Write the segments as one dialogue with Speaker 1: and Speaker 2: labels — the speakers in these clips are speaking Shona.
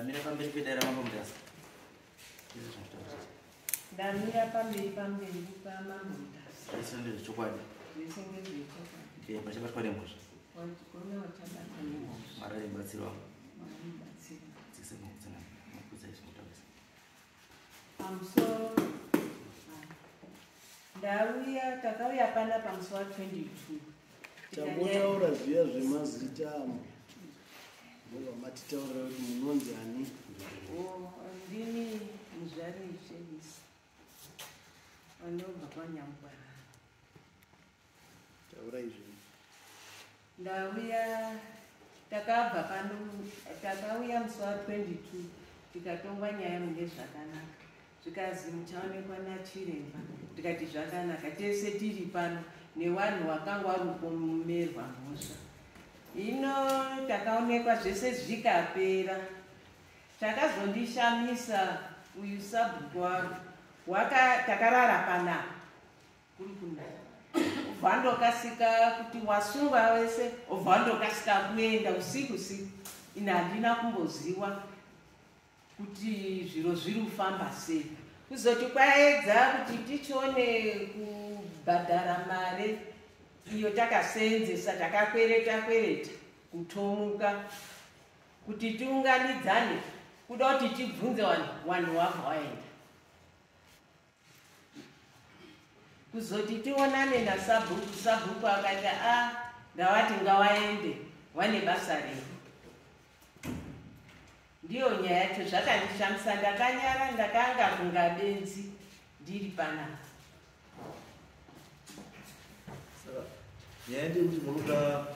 Speaker 1: Ndamira pamberi pedare ramambo Mutasa. Izvo zvanditaura.
Speaker 2: Ndamira pamberi pamberi pamambo Mutasa.
Speaker 1: Zvese ndezvechokwadi.
Speaker 2: Zvese ndezvechokwadi.
Speaker 1: Ndiye pachabatwa nemhosva.
Speaker 2: Wachigona wachabatwa nemhosva.
Speaker 1: Mwari ari mubatsiri wangu.
Speaker 2: Mwari mubatsiri.
Speaker 1: Dzise mukutsanana. Mukudza izvo mutaurisa.
Speaker 2: Pamusoro ndauya takauya panapa musi wa 22.
Speaker 3: Tambotaura zviya zvemazita amo. Ndobva matitaurira kuti munonzi ani.
Speaker 2: Oh, ndini muzvari Shelisi. Vanobva kwaNyangwara.
Speaker 3: Taurai zvenyu.
Speaker 2: Ndauya takabva pano takauya musi wa 22 tikatongwa nyaya mune zvakanaka. Zvikazi muchaonekwa nachiremba tikati zvakanaka tese tiri pano nevanhu vakanga vari kupomerwa mhosva. Hino takaonekwa zvese zvikapera. Chakazondishamisa uyu sabhuku wangu waka takarara panapa kuri kunaya. Ubva wandokasika kuti wasungwa wese ubva wandokasika kuenda usiku usiku. Ini handina kumboziwa kuti zviro zviri kufamba sei. Kuzoti kwaedza kuti tichione kubhadhara mare iyo takaseenzesa takakwereta kwereta kutomuka kuti tiunganidzane kuda kuti tibvunze vanhu vanhu vabva vaenda. Kuzoti tionane nasabhuku, sabhuku akati a ndavati ngavaende vane basa rei. Ndiyo nyaya yacho zvakandishamisa ndakanyara ndakanga kunga benzi ndiri panapa.
Speaker 4: Saka nyaya ndeyekuti munoda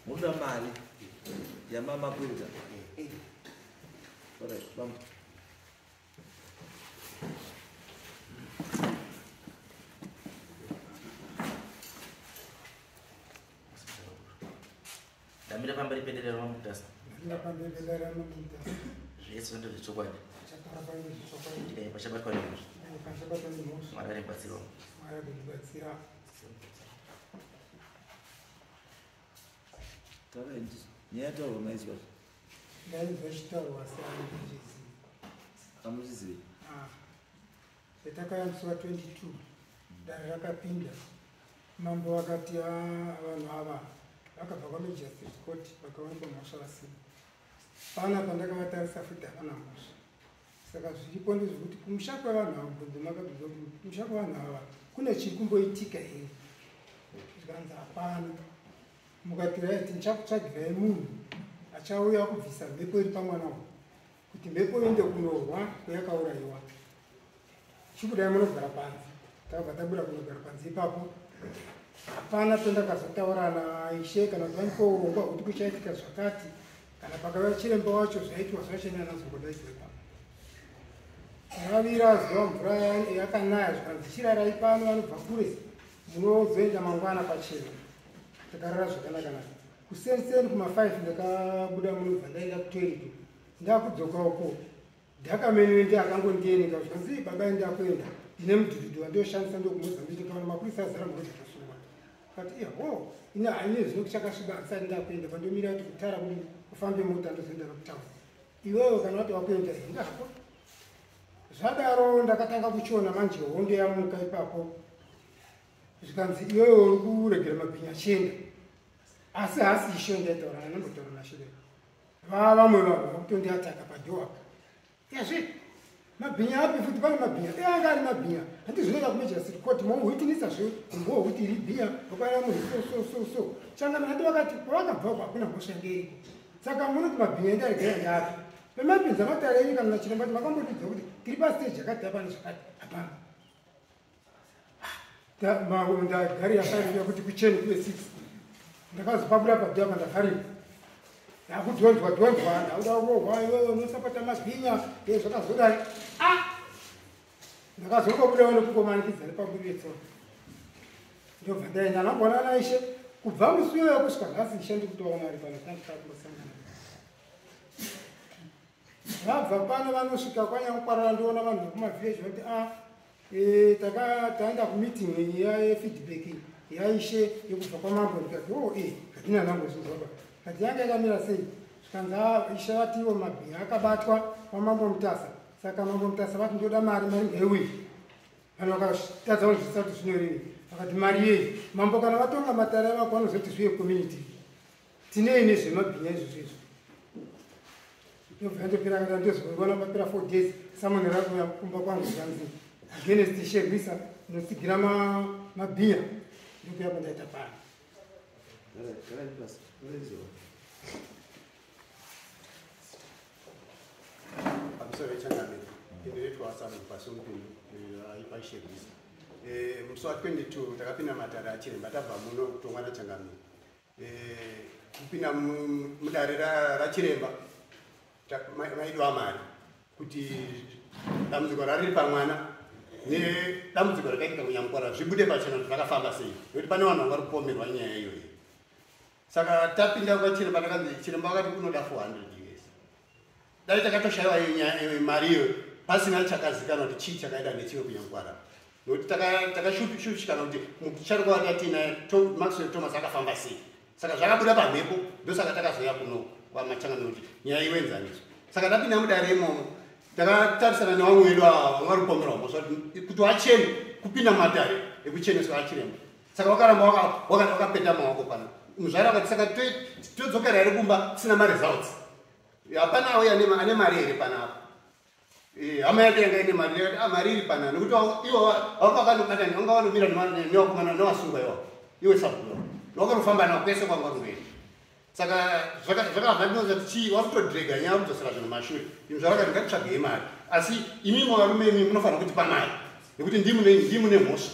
Speaker 4: munoda mari yamama kuita. Alright, bambo.
Speaker 1: Ndamira pamberi pedare ramambo Mutasa.
Speaker 5: Ndamira pamberi pedare ramambo Mutasa.
Speaker 1: Zvese ndezvechokwadi.
Speaker 5: Chataura pano ndezvechokwadi.
Speaker 1: Ndikaipa pachabatwa nemhosva.
Speaker 5: Ndikaipa pachabatwa nemhosva.
Speaker 1: Mwari aribatsira.
Speaker 5: Mwari aribatsira.
Speaker 4: Taura nyaya yataurwa maizwa.
Speaker 5: Ndainzwa ichitaurwa asi handichizivi.
Speaker 4: Hamuchizivi?
Speaker 5: Ah. Takauya musi wa 22 dare rakapinda. Mambo vakati vanhu ava vakabva kwaMagistrate Court vakawanikwa mhosva vasina. Pana pandakavatarisa futi havana mhosva. Saka zviripo ndezvekuti kumusha kwevanhu ava bvunzo makabvunza kuti kumusha kwevanhu ava kune chiri kumboitika here? Zvikanzi hapana. Mukati right ndichakutsvagirai munhu achauya kubvisa mhepo iri pamwana uyu kuti mhepo iende kunorwa kweyakaurayiwa. Chibudai munogara panze. Takabva tabuda kunogara panze ipapo. Hapana pendakazotaura naishe kana kuti vanipa urongwa hwekuti kuchaitika zvakati kana pakauya chiremba wacho zvaitwa zvacho nanazongodaidzwa ipapo. Ravira zuva mvura yakanaya zvikanzi chirarai pano vanobva kure munozoenda mangwana pachena. Takarara zvakanaka naka. Kuseni kuma 5 ndakabuda munobva ndaenda kutoilet. Ndakudzoka uko dhakamene ndi akangondieneka zvikanzi baba ndakuenda ndine mudhudhudhu wandoshandisa ndokuMozambique kana mapurisa azara murodhi tosungwa. Kati iya ho ine haine zvino kuchakasviba handisati ndakuenda pandomira kuti kutara kuti kufambe mota ndozoenda nokutaura. Iwewe kana wati wakuenda enda hako. Zvadaro ndakatanga kuchiona manje hondo yamuka ipapo. Zvikanzi iwewe uri kuregera mabhinya achienda. Asi haasi ishe ndaitaura ndambotaura nashe. Vamwe vanhu vakutondiataka padhowa apa. Yazve mabhinya api futi pane mabhinya anga ari mabhinya handizvinoenda kumagistrate court mouhwitinisa zve umbowo hwekuti iri bhinya rokwaira munhu so so so so changana handi vakati kwavakabva uko hakuna mhosva yange iriko saka munoti mabhinya enda regai ndapi pemapinza matare enyu kana nachiremba kuti makambondiudza kuti tiri pastage yakati hapana zvakati hapana ndagari yafarira kuti kucheni kuve 6 ndakazopabuda padhowa pandafarira ndakudhonzwa dhonzwa ndakuda kurohwa iwewe unosapota mabhinya e zvakazodai a ndakazongobudawo nekukomanikidza nepaburi yetsono ndobva ndaenda ndamboona naishe kubva musi iyoyo kusvika nhasi ishe ndikutoona ari pano tandikakumbosangana vabva pano vanosvika kwanyangukwarara ndoona vanhu vekumavhileji vati a taenda kumeeting yefeedback yaishe yekubva kwamambo ndikati o hatina nhambo zvinzwaba kati yanga yakamira sei Zvikanzi ishe vati ivo mabhinya akabatwa kwaMambo Mutasa. Saka Mambo Mutasa vati ndoda mari, mari ngaiuye. Vanhu vakatadza kunzwisisa kuti zvinorevei. Vakati mari yei? Mambo kana vatonga matare avako vanozoti zviye community. Tinei nezvemabhinya izvozvo izvo. Ndobva yandopera kana ndozoiona papera 4 days summon rakuuya kumba kwangu zvanzi against Ishe Rwisa unotsigira mabhinya. Ndokuya kwandaita pano.
Speaker 6: Pamusoro vechangamire, inoitwa Samupa Somupindu paIshe Rwisa. Musi wa22 takapinda matare achiremba tabva muno kutongwa nachangamire. Kupinda mudare rachiremba maidiwa mari kuti dambudziko rariri pamwana nedambudziko rakaitika kunyamukwara zvibude pachena kuti zvakafamba sei, nekuti pane vanhu vanga kupomerwa nyaya iyoyi. Saka tapinda kwachiremba takanzi chiremba vakati kunoda 400 US. Dai takatoshayiwa mari iyoyo pasina chakazikanwa kuti chii chakaita nechiwe kunyamukwara, nekuti takashushikana kuti musharukwa watatiinaye Maxwell Thomas akafamba sei. Saka zvakabuda pamhepo, ndosaka takazoya kuno kwamachangamire kuti nyaya iwenzaniswe. Saka tapinda mudare imomo takatarisana nevamwe vedu ava vanga vari kupomerwa mhosva kuti wachene kupinda mumatare ekucheneswa achiremba. Saka vakaramba wakapeta maoko pano. Muzvare vakati saka todzokera here kumba tisina maresults? Hapana auya ane mari here panapa? Hama yake yanga ine mari, yakati mari iri panapa nekuti ivo vanga vakanobatana vanga vanomira nevakomana nevasungwa iwavo iwe sabhuku vakanofamba navo kwese kwanga vari. Saka zvakavandinoza kuti chii wakutodrega nyaya kudzosera zvinhu mashure. Imi zvavakati ngatitsvagei mari, asi imimi varume imi munofanira kutipa mari nekuti ndimune mhosva,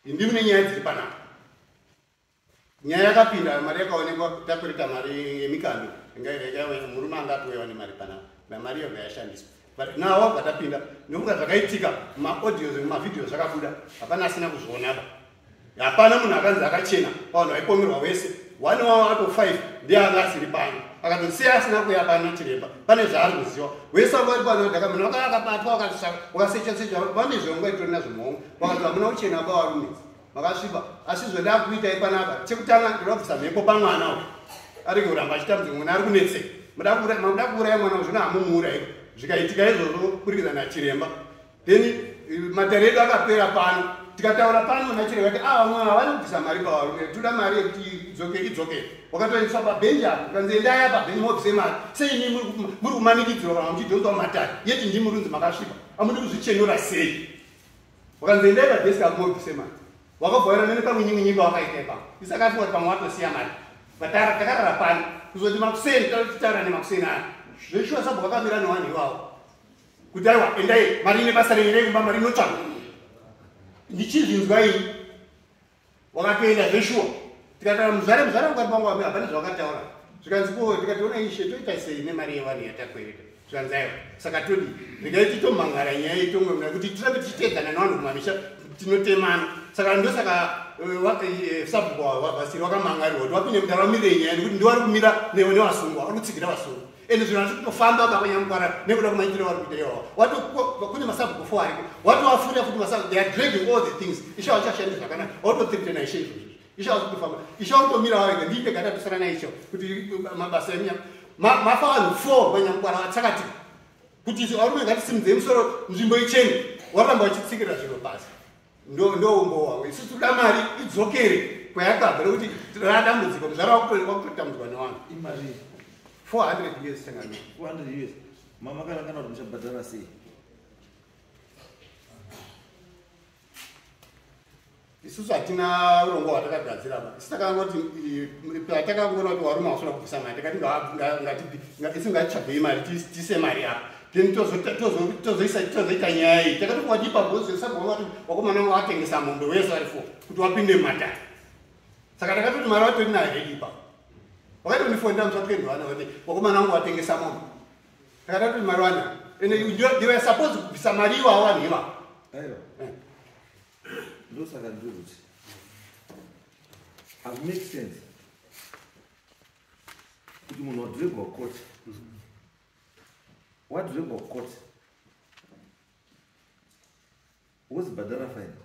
Speaker 6: ndimune nyaya dziri panapa. Nyaya yakapinda mari yakaonekwa takwereta mari yemikando, murume anga atowewa nemari panapa, mari iyo yashandiswa. But now wabva tapinda ndofunga zvakaitika maaudios nemavidhio zvakabuda, hapana asina kuzviona ba. Hapana munhu akanzi akachena pavanhu vaipomerwa wese. One wavo out of 5 ndiye anga asiri pano, akatosiya asina kuuya pano chiremba pane zvaari kuziva. Wese wanga vari pano dhaka munhu wanga akabatwa wakasecha secha vane zvonga itori nazvo muhomwe, vakati hamuna kuchena ba varume makasviba. Asi zvoda kuitai panapa chekutanga ndoda kubvisa mhepo pamwana uyu arege kuramba achitambudzika, mwana ari kunetseka. Mamuda kuuraya mwana uyu, zvino hamumuurayi. Zvikaitika izvozvo kurikidza nachiremba. Then matare edu akapera pano, tikataura pano nachiremba kuti vamwe havana kubvisa mari pavarume, toda mari yekuti idzoke idzoke. Wakatoendeswa pabhenji apo ukanzi endai pabhenji mobvise mari. Sei imi muri kumanikidzirwa kana muchidhonzwa mumatare yeti ndimi murunzi makasviba, amudi kuzvichenura sei? Wakanzi endai padeski apo mobvise mari. Wakabvaira nene pamwe wakaita ipapo isakafunga kuti pamwe watosiya mari. Takarara pano kuzoti makuseni titaura nemakuseni aya zveshuwa sabhuku akamira nevanhu ivavo kuti aiwa endai mari ine basa renyu rekumba mari inotsvagwa. Ndichizvinzwa ini wakatoenda zveshuwa. Tikataura muzvare mungati pangu wamira hapana zvawakataura. Zvikanzi ko tikati ona ishe toita sei nemari yevanhu yatakwereta. Zvikanzi aiwa saka todii, regai titomhangara nyaya itongwe muna kuti tirambe tichiteedzana nevanhu kumamisha tinotemana. Saka ndosaka sabhuku vasiri vakamangarirwa kuti vapinde mudare vamirire nyaya nekuti ndivari kumira nevasungwa vari kutsigira vasungwa. Ende zvinhu hazvi kutofamba bakanyamukwara nekuda kumaitiro vari kuita iwawa. Kune masabhuku 4 ariko watovafurira futi masabhuku, they are dragging all the things. Ishe vachashandi zvakanaka watothreatena ishe izvozvo. Ishe hazi kutofamba, ishe wakutomira wavega ndiite gata tosara naishe kuti mabasa emunya mafa vanhu 4 vanyamukwara vatsakatika kuti varume ngatisimudzei musoro nzvimbo ichene, waramba vachitsikira zvinhu pasi. Ndo umbo hwangu. Isusu toda mari idzokere kwayakabva nekuti radambudziko muzvara wakutotambudzwa nevanhu.
Speaker 4: Imari
Speaker 6: 400 US changamire.
Speaker 4: 400 US mamakarangana kuti muchabhadhara sei?
Speaker 6: Isusu hatina urongwa hwatakagadzira ba. Isu takangoti patakangoona kuti varume havasona kubvisa mari, takati isu ngatitsvagei mari tiise mari apa, then tozoita nyaya iyi. Takati wadipa bhozi sabhuku vati vakomana vanga vatengesa mombe wese vari 4 kuti wapinde mumatare. Saka takatoti mari vatori nayo ready ipapo. Wakatondifondera musi wa21 vati vakomana vangu vatengesa mombe. Takatoti mari vanayo ende they were supposed kubvisa mari iwavo vanhu ivavo.
Speaker 4: Aiwa, ndosaka ndiri kuti hazvi make sense kuti munhu wadregwa court, wadregwa court wozibhadhara fine,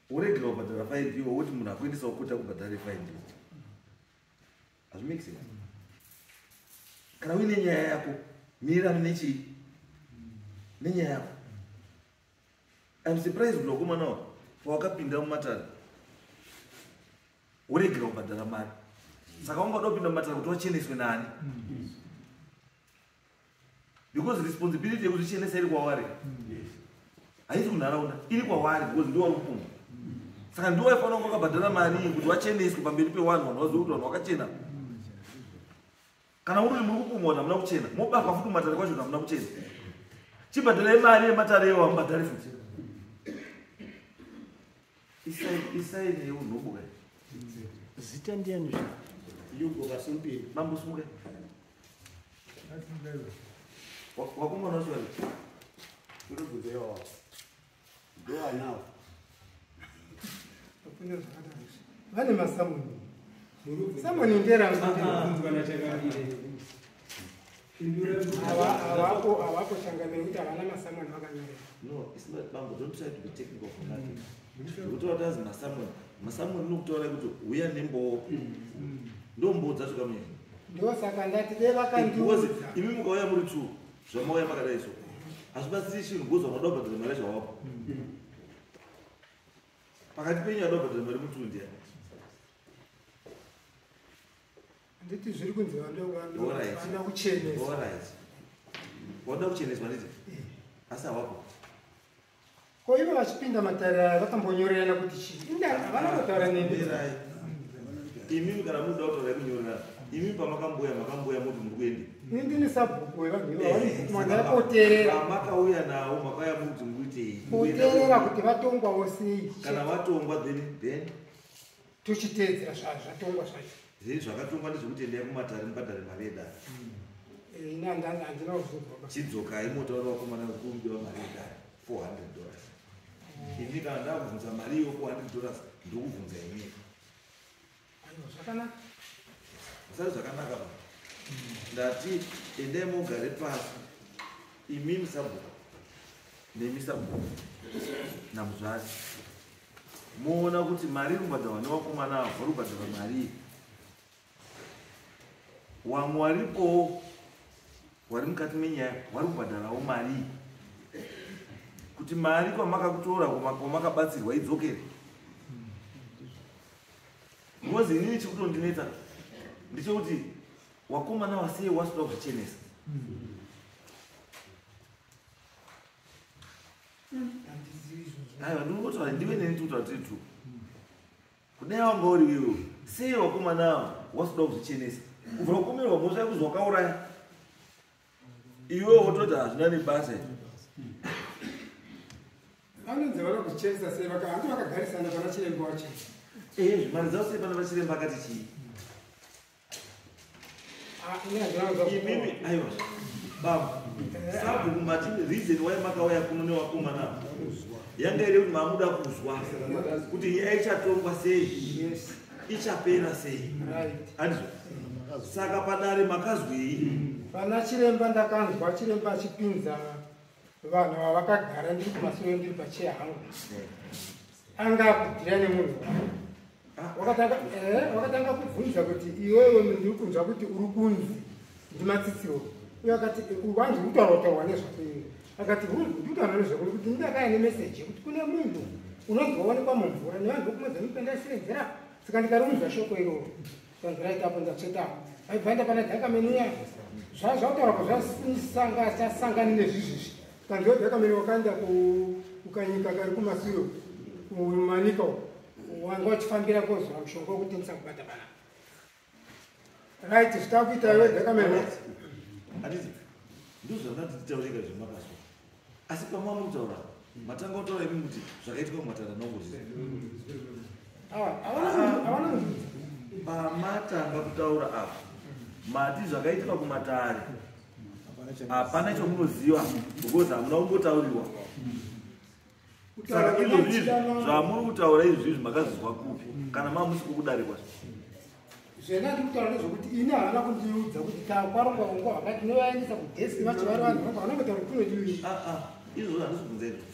Speaker 4: woregera kubhadhara fine iwo, woti munhu akuendesawo kuti akubhadhare fine iwo. Hazvi make sense. Kana uine nyaya yako, mirirana nechii nenyaya yako. I'm surprised kuti vakomana pawakapinda mumatare woregera kubhadhara mari, saka wangada kupinda mumatare kuti wacheneswe nani? Because responsibility yekuzvichenesa iri kwavari, haisi kunharaunda, iri kwavari, because ndiwo wari kupumwa. Saka ndiwo waifanira kunge wakabhadhara mari iyi kuti wacheneswe pamberi pevanhu, vanhu vazive kuti vanhu vakachena. Kana uri muri kupumwa kuti hamuna kuchena, mobatwa futi mumatare kwacho kuti hamuna kuchena. Chibhadharai mari yematare iwo, hamubhadhari futi. Isai yeunhobuka.
Speaker 3: Zita ndiani zve?
Speaker 6: Yugo Vasumpini.
Speaker 4: Mambo, simukai. Wakomana wacho vari
Speaker 6: Urubvunzo iwawo ndowanawo.
Speaker 5: Hakuna zvakadaro. Vane masamoni. Samoni nderangu. Havako, havako changamire, kuti havana masamoni vakanyorera.
Speaker 4: No, it's not, bambo, don't try to be technical for nothing. Ndikutaura kuti azi masamoni, masamoni inokutaura kuti uya nemboo, ndo mboo dzacho kamunyanya.
Speaker 5: Ndosaka ndati dai
Speaker 4: Because
Speaker 5: vakandiudza.
Speaker 4: imi mukauya muri two, zvamauya makadai so hazvibatsiri chinhu, because vanoda kubhadhara mari yacho havapo. Pakati penyu anoda kubhadhara mari mutu ndiani?
Speaker 5: Handiti zviri kunzi
Speaker 4: Alright.
Speaker 5: vanoda kucheneswa.
Speaker 4: Alright, vanoda kucheneswa, nditi asi havapo.
Speaker 5: Ko ivo vachipinda matare aya vakambonyorerana kuti chii? Inda havana kutaura neni.
Speaker 4: Mirai. Imimi kana munoda kutaura yekunyorerana, imimi pamakamboya makamboya muti muri kuende.
Speaker 5: Ini ndini sabhuku wevanhu ivavo, vandapoterera.
Speaker 4: Pamakauya nawo makauya muti muri kuitei?
Speaker 5: Poterera kuti vatongwawo sei.
Speaker 4: Kana vatongwa, then
Speaker 5: Tochiteedzera zvatongwa zvacho.
Speaker 4: Zvii zvakatongwa? Ndezvekuti endai kumatare mubhadhare mari yedare.
Speaker 5: Ini handina kuzvinzwa basa.
Speaker 4: Chidzokai motaura vakomana kukumbira mari yedare, $400. Ini kana ndakubvunza mari iyo $400, ndokubvunza imini.
Speaker 5: Aiwa, zvakanaka.
Speaker 4: Usati zvakanaka pa ndati endai mugare pasi, imimi sabhuku nemi sabhuku namuzvari, moona kuti mari iri kubhadharwa nevakomana ava, vari kubhadhara mari iyi, wamwe waripowo wari mukati menyaya wari kubhadharawo mari iyi, kuti mari kwamakakutora kwamakabatsirwa idzokere. Because inini chikutondinetsa ndechekuti wakomana wasei wasida kuzvichenesa.
Speaker 5: Handizivi izvozvo.
Speaker 4: Aiwa, ndiri kutaura ndive neni, tikutaura tiri two. Kudai wanga uri iwewe, sei wakomana ava wasida kuzvichenesa, kubva kukumirwa mhosva yekuzi wakauraya, iwewe wototi hazvina nebasa?
Speaker 5: Vanonzi vada kuzvichenesa sei? Handi vakagarisana pana chiremba wacho?
Speaker 4: Ehe, mari dzavo sei? Pana vachiremba akati chii?
Speaker 5: Ah, ini handina kuzwa.
Speaker 4: Imimi, aiwa baba sabhuku, mati reason why makauya kuno newakomana yanga iri kuti mamuda kuzwa kuti nyaya ichatongwa sei, ichapera sei. Handizvo? Saka padare makazwei?
Speaker 5: Pana chiremba ndakanzwa chiremba achipinza vanhu vavakagara, ndiri kumasure, ndiri pacheya hangu, anga akudhira nemunhu. Wakatanga kubvunza kuti iwewe, ndiri kunzwa kuti uri kunzi ndimatsitsiwo. Uye akati wanzi uri kutaura kutaurwa nezvako iwe. Akati ndikutaura nezvako kuti ndakaya nemeseji yekuti kune munhu unonzi waonekwa mumvura nevanhu vokumedza mipenda isirenzera, saka ndikariunza shoko iroro. Kanziraitapo ndatsvetapo vaibva pana dhakameniya zvakutaura kwazvasangani nezvizvizvi. Kanziwa dhakameni wakaenda kukanyika kari kumasure kumanika uko, wanga wachifambira kozora mushonga wekutengesa kubata panapa. Right, zvitakuita iwe dhakameni.
Speaker 4: Handiti ndozvandati titaurika zvemakazwa, asi pamwa muri kutaura matanga kutaura imi kuti zvakaitika kumatare nongozvi.
Speaker 5: Havana kundiudza.
Speaker 4: Pamatanga kutaura apa mati zvakaitika kumatare hapana chomunoziva because hamuna kumbotaurirwa. Saka izvozvizvi zvamuri kutaura izvizvi makazvizwa kupi kana mamusi kukudarikwa?
Speaker 5: Zvena ndiri kutaura nezvekuti ini havana kundiudza kuti takwarongwa ungwa hwakati novaendesa kudeski vacho vari vanhu vanga vanongotaura kuti kunodiwi.
Speaker 4: Ah, ah, izvozvo handisi kubvunza izvozvo,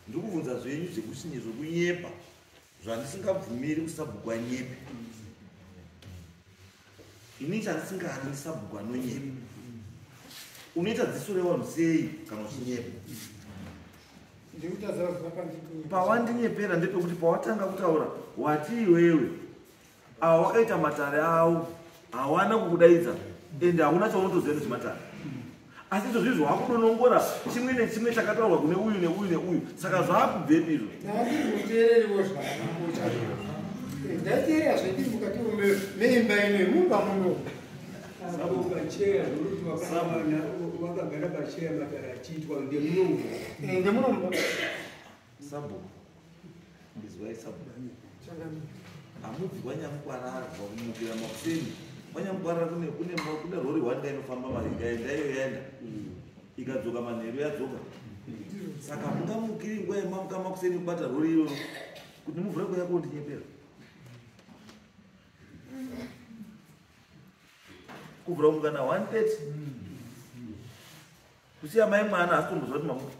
Speaker 4: ndiri kubvunza zvenyu zvekusinye zvokunyepa zvandisingabvumiri kusabhukwa nyepe. Ini chandisingadi ndisabhukwa anonyepa. Unoita dziso revanhu sei kana uchinyepa? Pawandinyepera ndepekuti pawatanga kutaura wati iwewe ava wakaita matare avo hawana kukudaidza ende hauna chaunotoziva nezvematare. Asi izvo zvizvo wakudonongora chimwe nechimwe chakataurwa kune uyu neuyu neuyu, saka zvaakubvepi izvo?
Speaker 5: Ndandiri zvakanaka. Ndaiteerera zvendiri mukati meimba ino mumba muno.
Speaker 7: Pacheya zvokuti wakagara pacheya matare achiitwa ndemunomu.
Speaker 5: Ndemunomu.
Speaker 4: Sabhuku. Izwai sabhuku. Hamubvi kwaNyamukwarara kubva kumukira makuseni. KwaNyamukwarara kune rori one inofamba mari ikaenda iyo yaenda. Ikadzoka manheru yadzoka. Saka mungamukiri nguva yemamuka makuseni kubata rori iroro kuti muvhure kuya kondinyepera. Kubvira kumukana 1:30 kusiya mai mwana asi tombozva kuti mamuka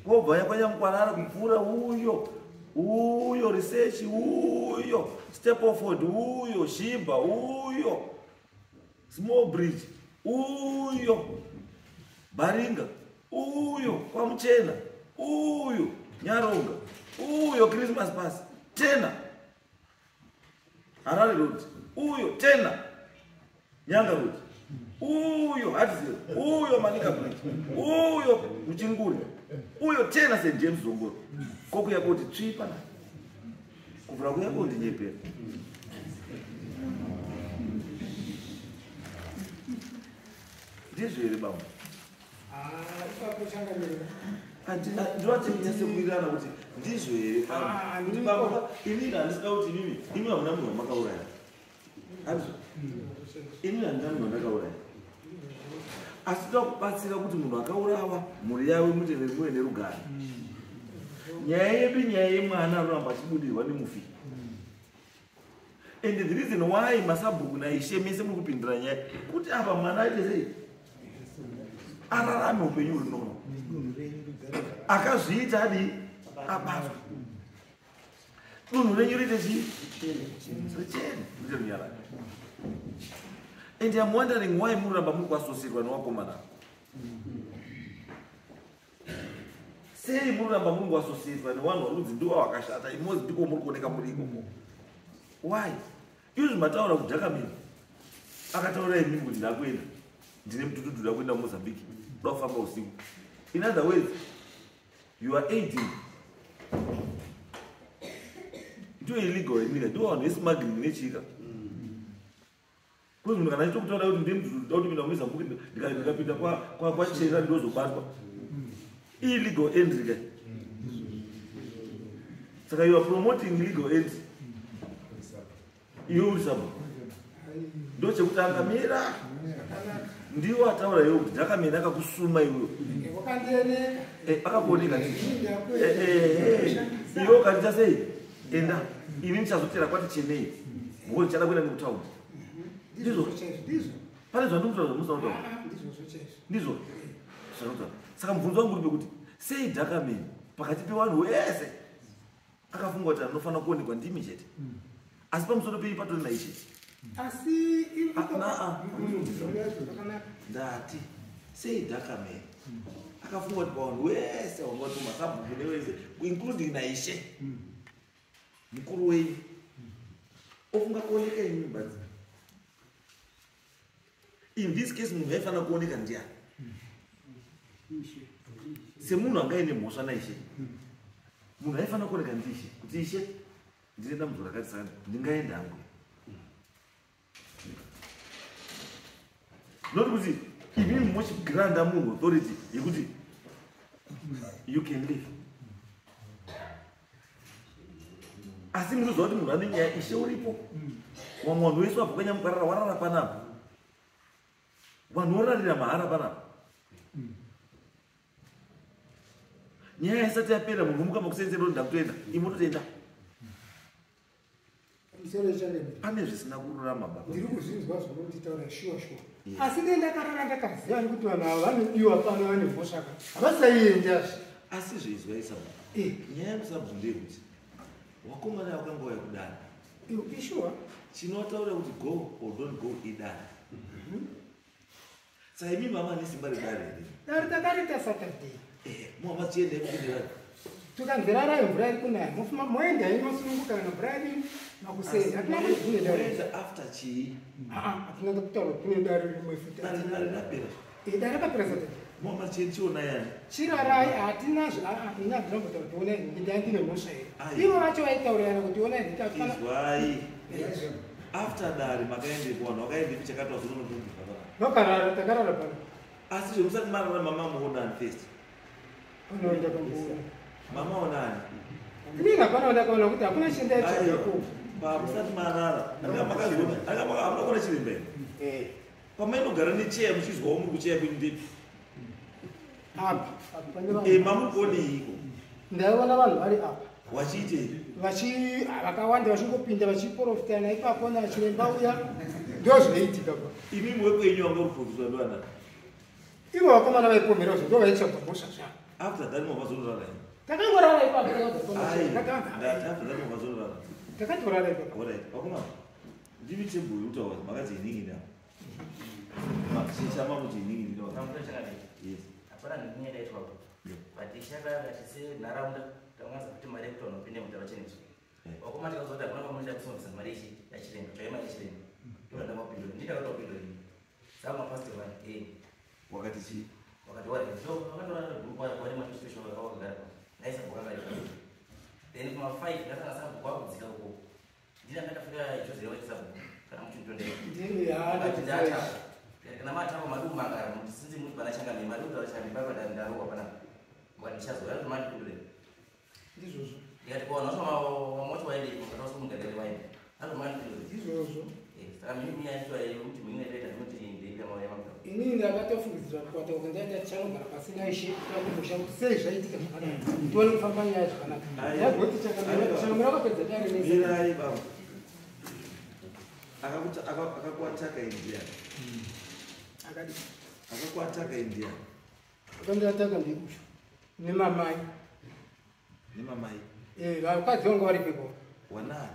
Speaker 4: kobva kwaNyamukwarara kupfuura uyo uyo research uyo Stapleford uyo Shimba uyo Small Bridge uyo Baringa uyo kwaMuchena uyo Nyaronga uyo Christmas Pass tena Harare Road uyo tena Nyanga Road uyo Hatfield uyo Manica Bridge uyo Muchinguri uyo tena St James Zongoro kokuya kuti tsvi pana kuvhura kuya kondinyepera. Ndizvo here bambo? Ndinoti nyase kuwirirana kuti ndizvo here bambo? Bambo, inini handisida kuti imimi imi hamuna munhu wamakauraya. Handizvo? Inini handina munhu wandakauraya. Asi toda kubatsira kuti munhu akaurawa mhuri yavo muite muve nerugare. Nyaya yedu nyaya yemwana anoramba achibudirwa nemufi. And the reason why masabhuku naishe mese muri kupindira nyaya kuti apa mwana aite sei ararame upenyu huri normal. Akazviita adii abatwa. Dunhu renyu riite chii? Richene. Riite runyararo. And I'm wondering why muramba muri kuasosirwa newakomana. Sei muramba muri kuasosirwa nevanhu vari kunzi ndivo vakashata imozi ndiko muri kuoneka muri ikoko. Why? Izvi mataura kuti Dhakamini akataura imimi kuti ndakuenda ndine mutututu ndakuenda kuMozambique kuda kufamba usiku. In other words, you are aiding. Ndiyo illegal imika, ndivo vanhu vesmuggling nechika. Kuzi munhu kana achitokutaura kuti ndine mutututu ndakuti pinda kuMozambique ndikapinda kwachera ndozobatwa. Illegal entry ka. Saka you are promoting legal entry. Iwe uri sabhuku. Ndochekutanga mira. Ndiwo ataura iwe kuti Dhakamini akakusuma iwe. Akakuoneka. Iwe ukandiita sei? Enda. Ini ndichazotera kwati chenei. Ngokuti ndichada kuenda nekutaundi. Ndizvo. Pane zvandikutaura zvamusina kutaura. Ndizvo. Zvandikutaura. Saka mubvunzo wangu uri pekuti sei Dhakamini pakati pevanhu vese akafunga kuti anofanira kuonekwa ndimi chete. Asi pamusoro penyu patori naishe.
Speaker 5: Asi
Speaker 4: ndati sei Dhakamini akafunga kuti pavanhu vese vangati masabhuku nevese including naishe mukuru wenyu ofunga kuoneka imi badzi. In this case munhu aifanira kuoneka ndiani? Semunhu anga aine mhosva naishe. Munhu aifanira kuoneka ndiishe kuti ishe ndine dambudziko rakati saka ndingaenda hangu. Not kuti imimi mochigranda munhu authority yekuti you can live. Asi munoziva kuti munhu ane nyaya ishe uripo. Vamwe vanhu vese vabva kwaNyamukarara warara panapa. Vanhu vorarira mahara panapa. Nyaya isati yapera munhu omuka makuseni ndo ndakutoenda imi motoenda. Pane zvisina kururama baba.
Speaker 5: Ndiri kuzvinzwa zvamunotitaura shuwa shuwa. Asi dai ndakarara ndakaziva nekuti vanhu ava vanodiwa pano vane mhosva ka. Havasaiendazve.
Speaker 4: Asi zveizwa isabhuku. Nyaya yemusabhuku ndeyekuti wakomana wakanga wauya kudare.
Speaker 5: Ishuwa.
Speaker 4: Chinotaura kuti go or don't go idare. Saka imi mama ane simba redare here?
Speaker 5: Dare takarita Saturday.
Speaker 4: Mama chiendai kupindirana.
Speaker 5: Tukanzi rarai mvura iri kunaya. Mofuma moenda henyu mosununguka kana mvura iri makuseni. Hatina kuti kune dare.
Speaker 4: Moenda after chii?
Speaker 5: Hatina kutaura kuti kune dare rimwe futi.
Speaker 4: Dare rapera.
Speaker 5: Dare rakapera Saturday.
Speaker 4: Mama chiona yani.
Speaker 5: Chirarai hatina ini handina kumbotaura kuti onai nhingi ndanga ndine mhosva here. Ivo vacho vaitaurirana kuti onai nhingi hapana.
Speaker 4: Izwai. After dare makaendepo vanhu vakaendepi chakati wazononotunga.
Speaker 5: Vakarara takarara pano.
Speaker 4: Asi zvemusati marara mama muonani first.
Speaker 5: Unoenda pambuona.
Speaker 4: Mama onani.
Speaker 5: Inini hapana wandakaona kuti hakuna chinda chako.
Speaker 4: Pamusati marara. Anga makazoona. Anga hamuna kuona chiremba here?
Speaker 5: Eh.
Speaker 4: Pamainogara necheya muchizwawo muri kucheya kwenyu ndepi?
Speaker 5: Apa.
Speaker 4: Eh mamukuoneiko?
Speaker 5: Ndaiona vanhu vari apa.
Speaker 4: Wachiitei?
Speaker 5: Vachi vakawanda vachingopinda vachiprofitana ipapo nachiremba uya. Ndozvinoitika pa.
Speaker 4: Imi wekwenyu wanga uri profitwa ndiwana.
Speaker 5: Ivo vakomana vaipomera zvo ndo vaitsvaga mhosva zvavo.
Speaker 4: After that mavazorara here?
Speaker 5: Takangorara ipapo
Speaker 4: Ai. Ndati after that mavazorara.
Speaker 5: takatorara ipapo.
Speaker 4: Alright, vakomana. Ndimi tebhuru kutaura makati inini na. Chama kuti inini ndinoona.
Speaker 1: Pamusoro changamire.
Speaker 4: Yes.
Speaker 1: Hapana nhingi yakaitwapo. But chakakati senharaunda tanganza kuti mari yekuti vanhu vapinde mutaro cheneso. Vakomana tikazoti hakuna kwamunoenda kusongesa mari ichi yachiremba, tsvakai mari yachiremba. Ndokanda mapindura. Ndini ndakati wapindura ini. Saka mapastor vani, eh.
Speaker 4: Wakati chii?
Speaker 1: Wakati wari. So vakatora group wari matu special vakagara. Ndaisa bhuku ranga riri. Then kuma 5 ndakanga sabhuku akudzika uko. Ndini ndakafika Jose wacho sabhuku kana muchindondera.
Speaker 5: Ndini
Speaker 1: Akati ndatapa. Kana matapa maduku mangara muti sinzi muti pana changamire maduku taura changamire papa ndarohwa panapa. Mukati ndichazouya kuti mandipindure.
Speaker 5: Ndizvozvo.
Speaker 1: Ndikati kuvanhu vacho vamwe vaende mukati vasomugarire vaende. Azvo mandipindure.
Speaker 5: Ndizvozvo.
Speaker 1: Saka mimi yacho yekuti mimi ndaita ndinoti ndeiita mauya makuru.
Speaker 5: Inini ndakatofungidzira kukwata uko ndaita tichanogara pasi naishe kumusha kuti sei zvaitika zvakanaka. Tione kufamba nyaya zvakanaka. Ndagoti changamire wakapedza dare nese.
Speaker 4: Mirai baba. Akakuti akakuataka India.
Speaker 5: Akadi.
Speaker 4: Akakuataka India.
Speaker 5: Akandiataka ndikusho. Nemamai.
Speaker 4: Nemamai.
Speaker 5: Eh, vakadzi vangu vari ipapo.
Speaker 4: Wanani?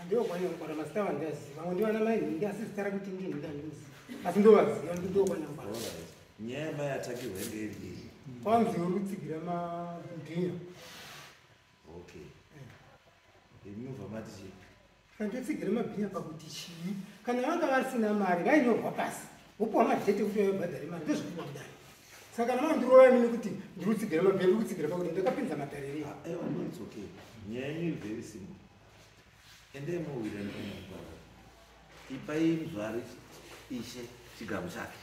Speaker 5: Ndio kwanyangwara mazita vandaziva. Vamwe ndivana mai nhingi asi zita rakuti ndini ndandimuziva. Asi ndovaziva ndo kwanyangwara.
Speaker 4: Alright. Nyaya yamai atakirwa inge iri yei?
Speaker 5: Kwanzi uri kutsigira mabhinya.
Speaker 4: Okay. Imi mubva mati chii?
Speaker 5: Kandotsigira mabhinya pakuti chii? Kana vanga vasina mari vainyorwa pasi. Wopiwa madhete kuti vabhadhare mari ndozvinoitwa kudai. Saka kana mandirova imini kuti ndiri kutsigira mabhinya ndiri kutsigira pakuti ndakapinza matare rei.
Speaker 4: Aiwa, no, it's okay. Nyaya yenyu iri very simple. Endai mowirana panyangwara. Ipai muzvari ishe chigaro chake.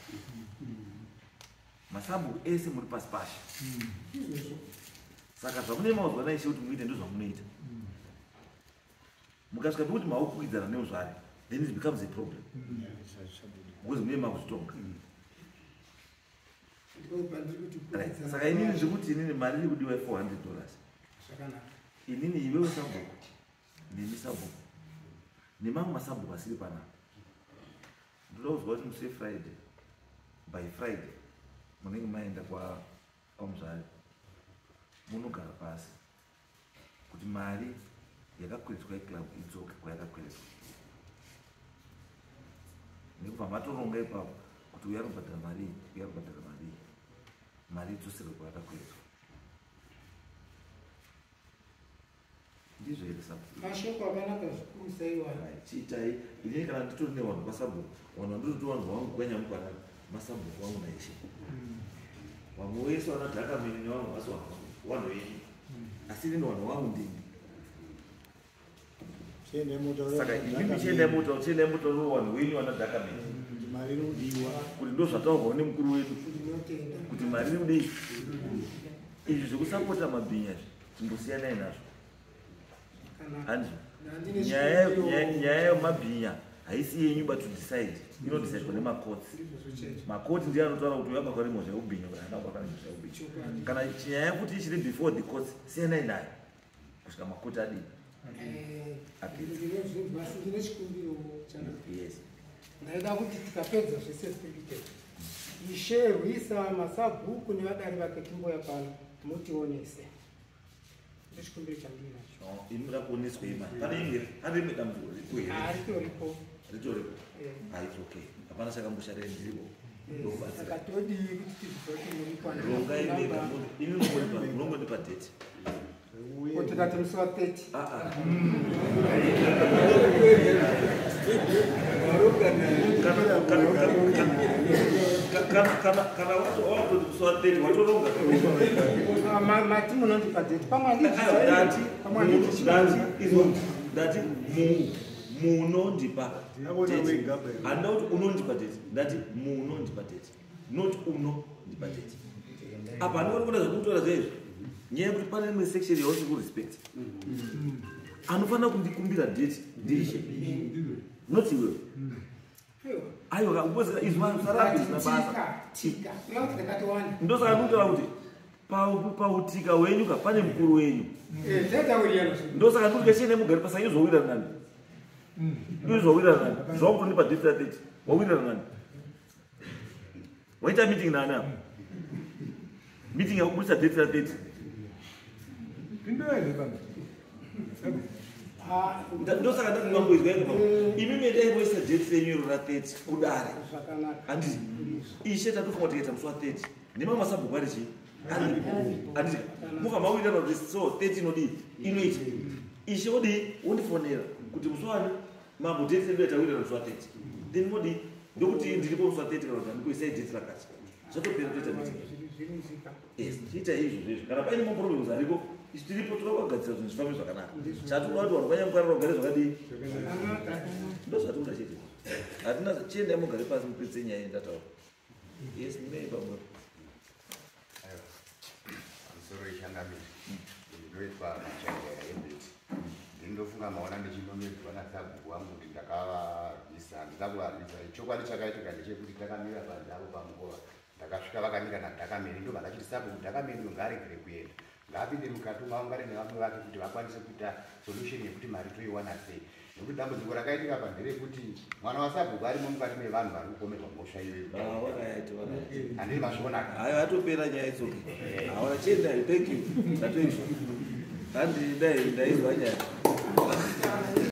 Speaker 4: Masabhuku ese muri pasi pashe. Saka zvamune mauzwa naishe kuti muite ndozvamunoita. Mukasvika pekuti makukwikwidzana neuzvari, then it becomes a problem. Because mune makuzvitonga. Right. Saka inini zvekuti inini mari iri kudiwa $400.
Speaker 5: Zvakanaka.
Speaker 4: Inini iwewe sabhuku, nemi sabhuku, nemamwe masabhuku asiri panapa. Ndoda kuzwa kuti musi weFriday, by Friday, munenge maenda kwamuzvari. Munogara pasi kuti mari yakakweretswa yeclub idzoke kwayakakweretswa. Nekubva matoronga ipapo kuti uyu arikubhadhara mari iyi, uyu arikubhadhara mari iyi. Mari idzoserwe kwayakakweretswa. Ndizvo here sabhuku?
Speaker 5: Mashoko akanaka zvikuru saiwa.
Speaker 4: Right, chiitai. Inini kana nditori nevanhu kwasabhuku, vanhu vandinotori vanhu vangu kwanyamukwanana, masabhuku vangu naishe. Vamwe vese vanadhaka mini nevamwe vasi vanhu venyu. Asi inini vanhu vangu ndini. Saka imimi chiendai motaura, chiendai motaura vanhu venyu vanadhaka mini.
Speaker 3: Mari iri kudiwa.
Speaker 4: Kuti ndozvataurwawo nemukuru wedu. Kuti mari iri kudii? Izvi zvekusapota mabhinya izvi, timbosiyanai nazvo. Handizvo. Nyaya yemabhinya haisi yenyu but to decide. Inodecidwa nemakoti. Makoti ndiye anotaura kuti uyu akakwana mhosva yekubhinya kana haana kukwana mhosva yekubhinya. Kana nyaya yekuti ichiri before the courts, siyanai nayo kusvika makoti adii?
Speaker 5: Ndine chikumbiro changu.
Speaker 4: Yes.
Speaker 5: Ndaida kuti tikapedza zvese zviri Ishe rwisa masabhuku nevadari vake timboya pano mutionese. Ndechikumbiro chandinacho.
Speaker 4: Imi muda kuoneswa imani. Pane imwe, pane rimwe dambudziko riripo here?
Speaker 5: Ritoripo.
Speaker 4: Ritoripo. It's okay, hapana chakambosharira, ndiripo, ndokubatsira.
Speaker 5: Saka todii kuti tizviziva kuti muripo?
Speaker 4: Rongai mega. Imi munongondipa date.
Speaker 5: Tikati musi wa30.
Speaker 4: Ah, ah. Kana wakutoti musi wa30, watoronga.
Speaker 5: Mati munondipa date pamwe.
Speaker 4: Aiwa, ndati ndati izwa, ndati munondipa date. Handina kuti unondipa date, ndati munondipa date, not unondipa date. Apa handikoni kuona zvakutaura zvaizvi, nyaya yekuti pane imwe section yausiri kurespect. Anofanira kundikumbira date ndiishe, not iwewe. Aiwa, because izwa, usarapi zvisina basa.
Speaker 5: Tika kuya kuti takatiwanda.
Speaker 4: Ndosaka ndikutaura kuti pautika hwenyu ka pane mukuru wenyu.
Speaker 5: Tatawirirana.
Speaker 4: Ndosaka ndikuti kachine mugari pasa, izvowirana nani, izvowirana nani, zvakutondipa date ra30, wawirana nani? Waita meeting nani apa? Meeting yakubudisa date ra30?
Speaker 7: Pindoene baba.
Speaker 4: Ndosaka ndati mamboizwa ine pamo, imi mendai moisa date renyu iro ra30 kudare.
Speaker 5: Zvakanaka.
Speaker 4: Handiti ishe tatofunga kuti tikaita musi wa30 nemamwe masabhuku ari chii, aripo, handiti mubva mawirirana kuti so 30 inodii, inoita ishe odii, wondifonera kuti musi wani mambo, date redu yatawirirana musi wa30, then modii, ndokuti ndiripo musi wa30 kana kuti handikuisai date rakati, zvatopera, toita meeting.
Speaker 5: Zvirizika.
Speaker 4: Yes, chiita izvo zvezvo. Kana paine maproblems ariko, isu tiripo, toda kugadzira zvinhu zvifambe zvakanaka. Chatinoda kuti vanhu vanyamukarira kugare zvakadii, ndo zvatinoda chete. Hatina, chiendai mugare pasi mupedze nyaya yendataura. Yes, ndimei pamwe.
Speaker 8: Pamusoro yechangamire, ndinoitwa Machangaira Ebet. Ndindofunga maona ndichinomedzwa nasabhuku wangu kuti ndakavarwisa. Handina kuvarwisa. Chokwadi chakaitika ndechekuti takamira panze apo pamukova. Ndakasvika vakamira nadhakameni. Ndobva ndachiti, "Sabhuku, dhakameni uyo ngaaregere kuenda, ngaapinde mukati maungane nevamwe vake kuti vakwanise kuita solution yekuti mari toiwana sei." Nekuti dambudziko rakaitika pa nderekuti mwana wasabhuku arimo mukati mevanhu vari kupomerwa mhosva iyoyo.
Speaker 4: Alright, alright.
Speaker 8: Handii mazvionaka?
Speaker 4: Hayo, atopera nyaya, it's okay. Haona, chiendai, thank you, ndatoizwa. Handi dai ndaizwa nyaya.